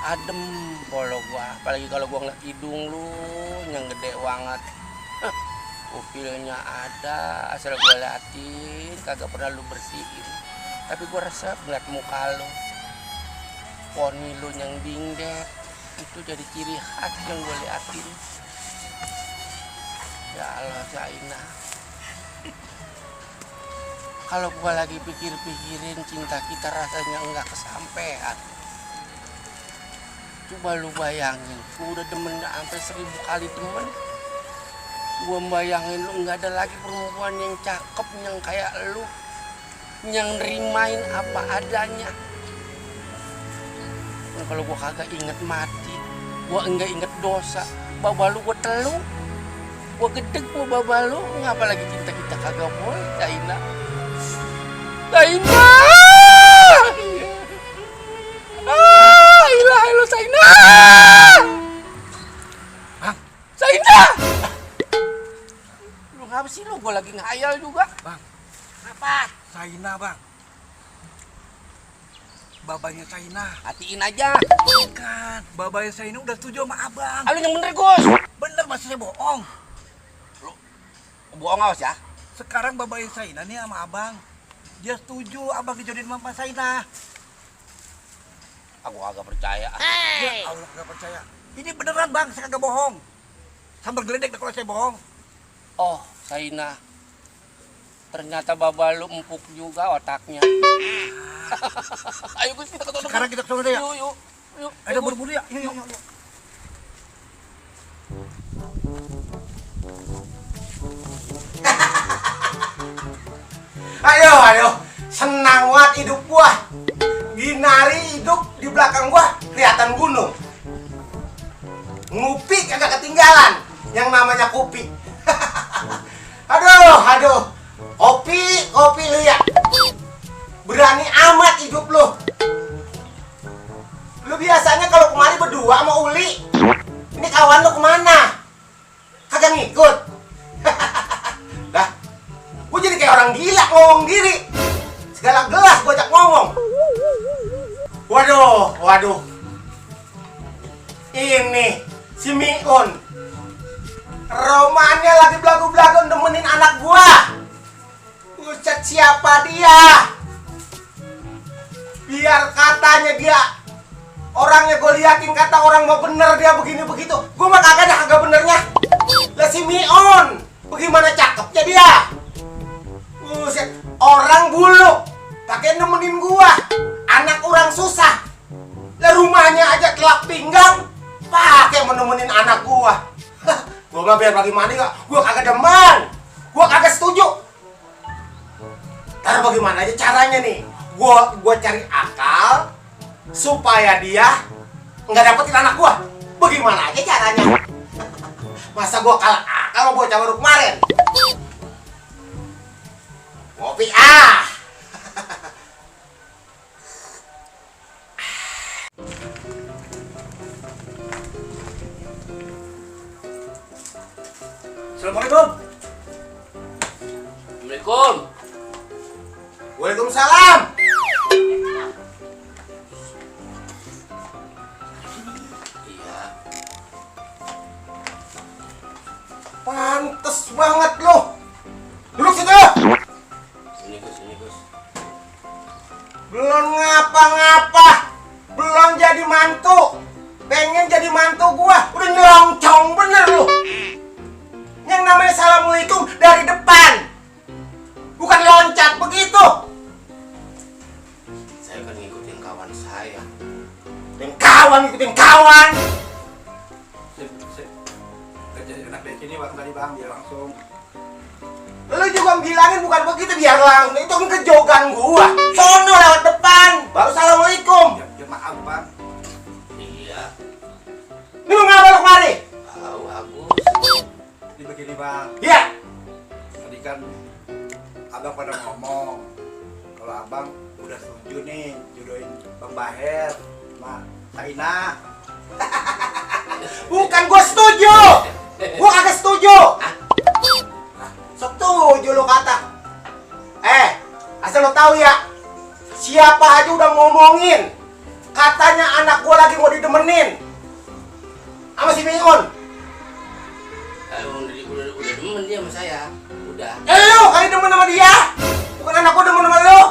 Adem polo gua, apalagi kalau gua ngeliat hidung lu yang gede banget. Pupilnya ada, asal gua liatin kagak pernah lu bersihin. Tapi gua resep ngeliat muka lu, poni lu yang dingdek, itu jadi ciri khas yang gua liatin. Ya Allah Zainah, kalau gua lagi pikir-pikirin cinta kita rasanya enggak kesampean. Coba lu bayangin, gua udah demen sampai 1000 kali demen. Gua bayangin lu nggak ada lagi perempuan yang cakep yang kayak lu, yang nerimain apa adanya. Nah, kalau gua kagak inget mati, gua enggak inget dosa, baba lu gua telu, gua gedeg gua baba lu, ngapa lagi cinta kita kagak boleh, Zainah. Zainah! Ilah lu Zainah! Bang, Zainah! Lu ngapa sih lu? Gua lagi ngayal juga. Bang, Apa? Zainah bang. Babanya Zainah. Hatiin aja. Bukan, babanya Zainah udah setuju sama abang. Lu yang bener, Gus. Bener, masih saya bohong. Lu bohong awas ya. Sekarang babanya Zainah nih sama abang. Dia setuju abang dijodohin sama Zainah. Aku agak percaya. Ya Allah, gak percaya. Ini beneran bang, saya kagak bohong. Sambal geledek kalau saya bohong. Oh, Zainah. Ternyata baba lu empuk juga otaknya. Ayo Gus, kita ketemu. Sekarang kita kesana deh ya. Yuk. Ayo buru-buru ya. Yuk. Ayo, senang banget hidup gua. Ginari hidup di belakang gua kelihatan gunung. Ngupi kagak ketinggalan, yang namanya kopi. Aduh. Kopi lu ya. Berani amat hidup lu. Lu biasanya kalau kemari berdua sama Uli. Ini kawan lu kemana? Kagak ngikut. Dah, gua jadi kayak orang gila ngomong diri. Segala gelas gua ajak ngomong. Waduh. Ini si Miun. Romannya lagi belagu-belagu nemenin anak gua. Buset, siapa dia? Biar katanya dia orangnya gue liatin, kata orang mau bener dia begini begitu. Gue mah kagak benernya. Lah si Miun, bagaimana cakepnya dia? Buset, orang bulu pakai nemenin gua. Anak orang susah. Lah rumahnya aja telak pinggang, pakai menemenin anak gua. Gua mah biar bagaimana enggak, gua kagak demen. Gua kagak setuju. Ntar bagaimana aja caranya nih? Gua cari akal supaya dia nggak dapetin anak gua. Bagaimana aja caranya? Masa gua kalah akal sama bocah baru kemarin? Ngopi ah. Assalamualaikum. Assalamualaikum. Waalaikumsalam. Iya. Pantes banget lo. Duduk situ. Sini Gus. Belum ngapa-ngapa. Belum jadi mantu. Pengen jadi mantu gua. Udah nyelongcong bener lu. Yang namanya assalamualaikum dari depan. Bukan loncat begitu. Saya kan ngikutin kawan saya. Ngikutin kawan. Sip. Jadi enak deh sini bang, tadi bang, biar langsung. Lu juga bilangin bukan begitu, biar langsung. Itu kan kejogan gua. Sono lewat depan. Baru assalamualaikum. Ya maaf bang. Iya. Ini lu ngapa lu kemari? Tahu Agus. Jadi begini bang, Iya. tadi kan abang pada ngomong kalau abang udah setuju nih jodohin Bang Baher sama Zainah. Bukan gua setuju. Gua kagak setuju. Setuju lu kata. Asal lo tahu ya. Siapa aja udah ngomongin. Katanya anak gua lagi mau didemenin sama si Mion. Udah demen dia sama saya. Udah. Lu kali demen sama dia, bukan anak gua demen sama lu.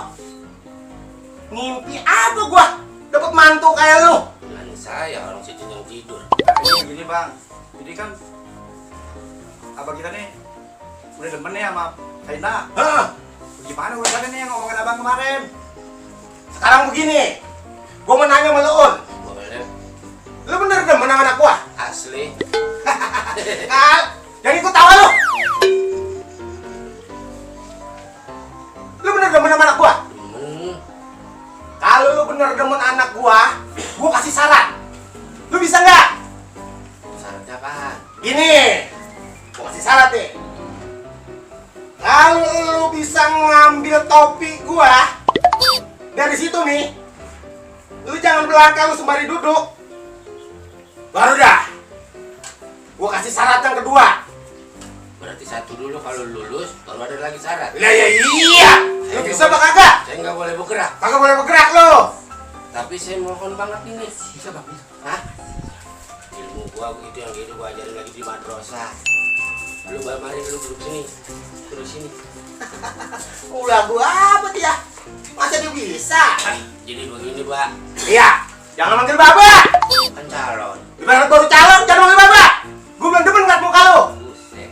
Ngimpi apa gua dapat mantu kayak lu? Dengan saya orang situ yang tidur. Nah, ini begini bang, jadi kan abang kita nih udah demen nih sama Saina. Hah? Gimana urusannya nih yang ngomongin abang kemarin? Sekarang begini, gua mau nanya sama lu, On. Boleh. Lu bener demen sama anak gua? Asli. Kal, jangan ikut tawa lu. Lu bener demen sama anak gua? Demen. Kalau lu bener demen anak gua kasih syarat. Lu bisa nggak? Syaratnya apaan? Gini, gua kasih syarat nih. Kalau lu bisa ngambil topi gua dari situ nih, lu jangan belakang lu sembari duduk. Baru dah. Gua kasih syarat yang kedua. Berarti satu dulu, kalau lulus baru ada lagi syarat. Lah ya iya. Lu bisa apa kagak? Saya nggak boleh bergerak. Kagak boleh bergerak lu. Tapi saya mohon banget ini. Bisa bang? Hah? Ilmu gua begitu yang gitu gua ajarin lagi di madrasah. Lu mari lu duduk sini. Duduk sini. Ulah gua apa dia? Masa dia bisa? Jadi begini, Pak. Iya. Jangan manggil Baba. Kan calon. Ibarat baru calon jangan manggil Baba. Gua belum demen ngeliat muka lu. Buset.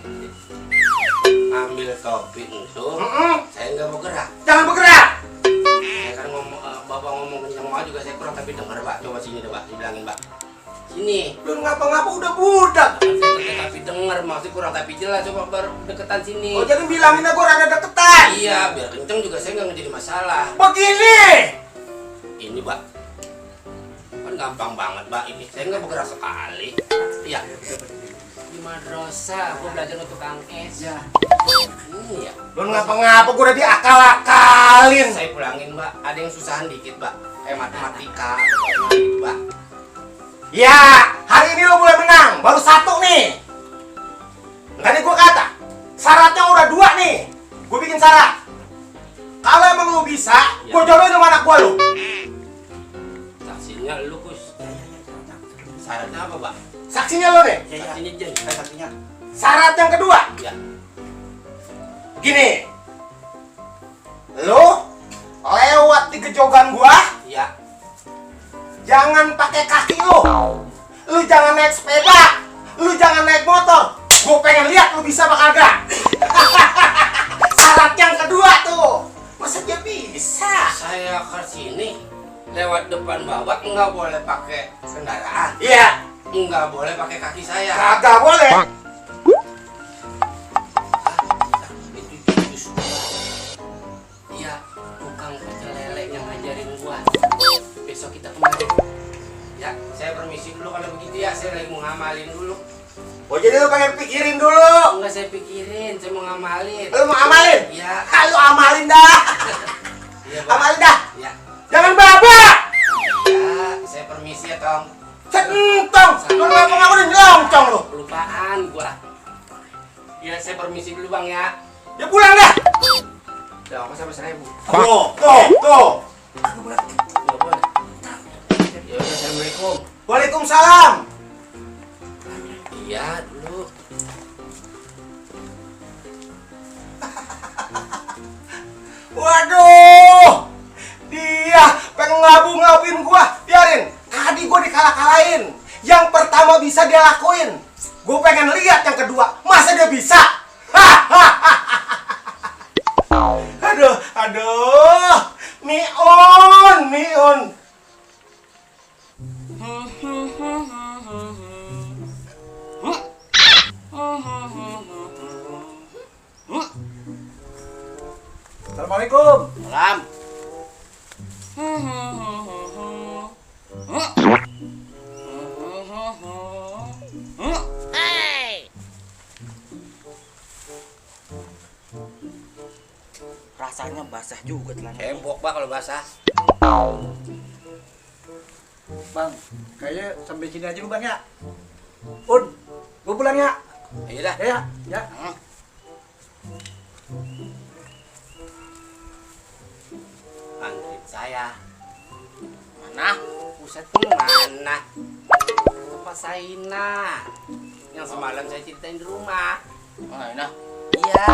Ambil topi itu. Saya nggak mau gerak. Jangan bergerak. Saya kan ngomong, bapak ngomong kencang banget juga saya kurang tapi dengar, Pak. Coba sini deh, Pak. Dibilangin, Pak. Sini. Lu ngapa-ngapa udah budak. Tapi dengar maksudnya kurang tapi jelas, coba baru deketan sini. Oh jadi bilanginnya gua rada deketan. Iya, biar kenceng juga saya nggak jadi masalah. Begini. Ini, Pak. Kan gampang banget, Pak. Ini saya nggak bergerak sekali. Iya. Di madrasah, gua belajar untuk Kang Es. Ya. Ini ya. Lu ngapa-ngapa gua udah diakal-akalin. Saya pulangin, Mbak. Ada yang susahan dikit, Mbak. Kayak matematika, gitu, Mbak. Ya, hari ini lu mulai menang. Baru satu nih. Tadi gua kata, syaratnya udah dua nih. Gua bikin syarat. Kalau emang lu bisa, gua jodohin sama anak gua lu. Saksinya lu, Gus. Syaratnya apa, Pak? Saksinya lu nih. Iya, iya. Saksinya Jen. Saksinya. Syarat yang kedua. Ya. Gini. Lu lewat di gejogan gua, Ya. jangan pakai kaki lu. Lu jangan naik sepeda. Lu jangan naik motor. Gua pengen lihat lu bisa apa kagak. Syarat yang kedua tuh. Masa dia bisa? Saya ke sini lewat depan babak nggak boleh pakai kendaraan. Iya, Nggak boleh pakai kaki saya. kagak boleh. Itu jurus gua. Iya, tukang pecel lele yang ngajarin gua. Besok kita kemari. Ya, saya permisi dulu kalau begitu ya. Saya lagi mau ngamalin dulu. Oh jadi lu pengen pikirin dulu. Enggak saya pikirin, saya mau ngamalin. Lu mau amalin? Iya. Ah, lu amalin dah. Iya, Pak. Amalin dah. Ya. Jangan babak. Iya, saya permisi ya, Tong. Centong. Lu ngapa-ngapa udah nyelongcong lu. Kelupaan gua. Ya, saya permisi dulu, Bang ya. Ya pulang dah. Udah, apa sampai 1000? Tuh. Nggak boleh. Ya udah, assalamualaikum. Waalaikumsalam. Iya, dulu. Waduh. Dia pengen ngelabuin gua. Biarin. Tadi gua dikalah-kalahin. Yang pertama bisa dia lakuin. Gua pengen lihat yang kedua. Masa dia bisa? Aduh. Mion. Assalamualaikum. Salam. Rasanya basah juga celana. Cebok, Pak, kalau basah. Bang, kayaknya sampai sini aja lu bang ya. Un, gua pulang ya. Ayo dah. Ya. Android saya. Mana? Buset, mana? Apa Saina? Yang semalam saya ceritain di rumah. Saina? Iya.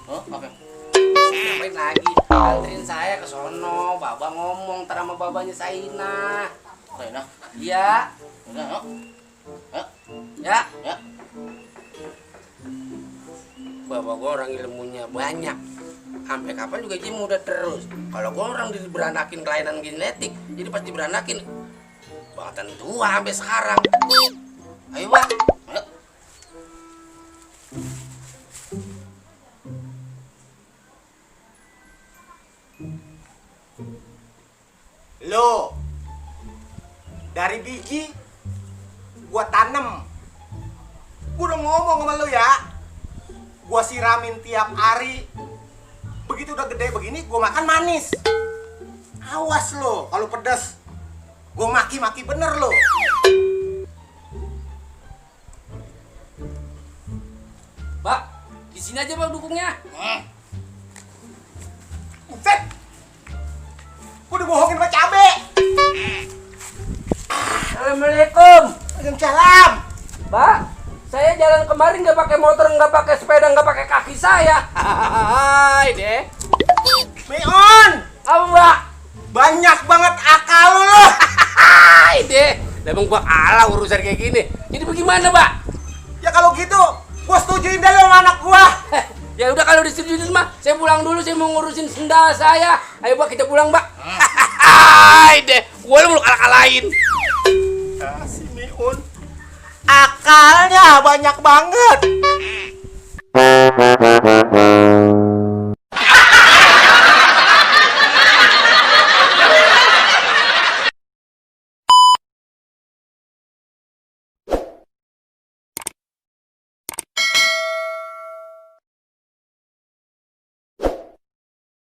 Oke. Ngapain lagi? Anterin saya ke sono. Baba ngomong ntar sama babanya Saina. Saina? Iya. Udah, no? Ya. Ya. Bapak gua orang ilmunya banyak. Sampai kapan juga dia muda terus. Kalau gua orang diberanakin kelainan genetik, jadi pasti beranakin bahkan tua sampai sekarang. Ayo, Pak. Ayo. Lo dari biji gua tanem. Gua udah ngomong sama lo ya. Gua siramin tiap hari. Begitu udah gede begini gua makan manis. Awas lo kalau pedas. Gua maki-maki bener lo. Pak, di sini aja Pak dukungnya. Buset. Gua dibohongin sama cabe. Assalamualaikum. Waalaikumsalam. Pak, saya jalan kemarin nggak pakai motor, nggak pakai sepeda, nggak pakai kaki saya. Hai deh. Mion, Apa Mbak? banyak banget akal lo. Hai deh. Emang gua kalah urusan kayak gini. Jadi bagaimana Pak? Ya kalau gitu, gua setujuin deh lo sama anak gua. Ya udah kalau disetujuin mah, saya pulang dulu, saya mau ngurusin sendal saya. Ayo Pak, kita pulang Pak. Hai deh, gua lu kalah-kalahin. Si Miun, akalnya banyak banget.